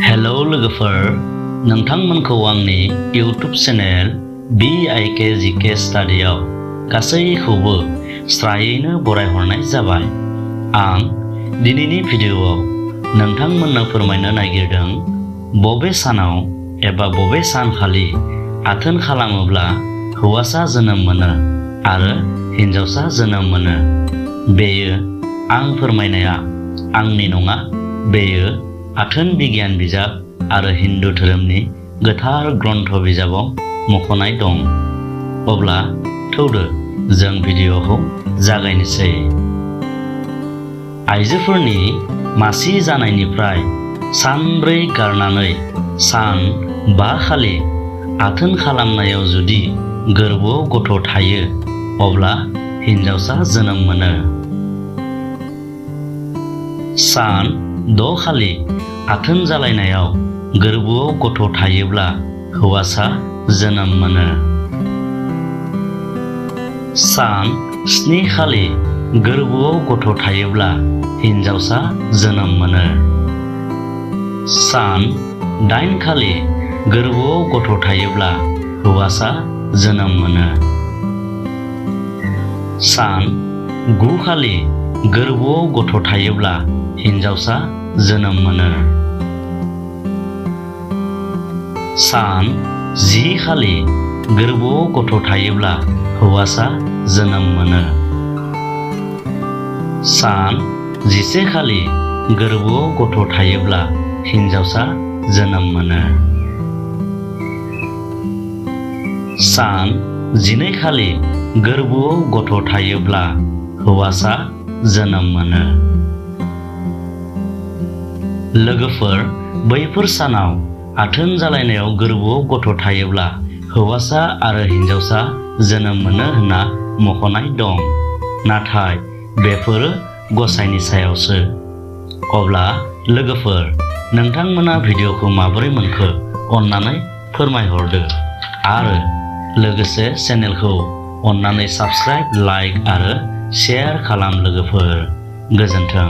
Hello लोगोफोर, नोंथांमोनखौ आंनि YouTube channel bikgk स्टाडियाव गासैखौबो स्रायैनो बरायहरनाय जाबाय। आं दिनैनि भिडिअआव नोंथांमोननो फोरमायनो नागिरदों बबे सानाव एबा बबे सानखालि आथोन खालामोब्ला हौवासा जोनोम मोनो आरो हिन्जावसा जोनोम मोनो। बेयो आं फोरमायनाया आंनि नङा, बेयो आथोन बिगियान बिजाब आरो हिन्दु धोरोमनि गोथार ग्रन्थ बिजाबाव मख'नाय दं। अब्ला थौदो जों भिडिअखौ जागायनोसै। आइजोफोरनि मासि जानायनिफ्राय सानब्रै गारनानै सान 5 खालि आथोन खालामनायाव जुदि गोरबोआव गथ' थायो अब्ला हिन्जावसा जोनोम मोनो। सान 6 खालि आथोन जालायनायाव गोरबोआव गथ' थायोब्ला हौवासा जोनोम मोनो। सान 7 खालि गोरबोआव गथ' थायोब्ला हिन्जावसा जोनोम मोनो। सान 8 खालि गोरबोआव गथ' थायोब्ला हौवासा जोनोम मोनो। सान 9 खालि गोरबोआव गथ' थायोब्ला हिन्जावसा जोनोम मोनो। सान 10 खालि गोरबोआव गथ' थायोब्ला हौवासा जोनोम मोनो। सान 11 खालि गोरबोआव गथ' थायोब्ला हिन्जावसा जोनोम मोनो। सान 12 खालि गोरबोआव गथ' थायोब्ला हौवासा जोनोम मोनो। लोगोफोर, बैफोर सानाव आथोन जालायनायाव गोरबोआव गथ' थायोब्ला हौवासा आरो हिन्जावसा जोनोम मोनो होनना मख'नाय दं। नाथाय बेफोरो गसाइनि सायावसो। अब्ला लोगोफोर, नोंथांमोना भिडिअखौ माबोरै मोनखो अन्नानै फोरमायहरदो आरो लोगोसे चेनेलखौ अन्नानै साबस्क्राइब, लाइक आरो शेयार खालाम लोगोफोर। गोजोन्थों।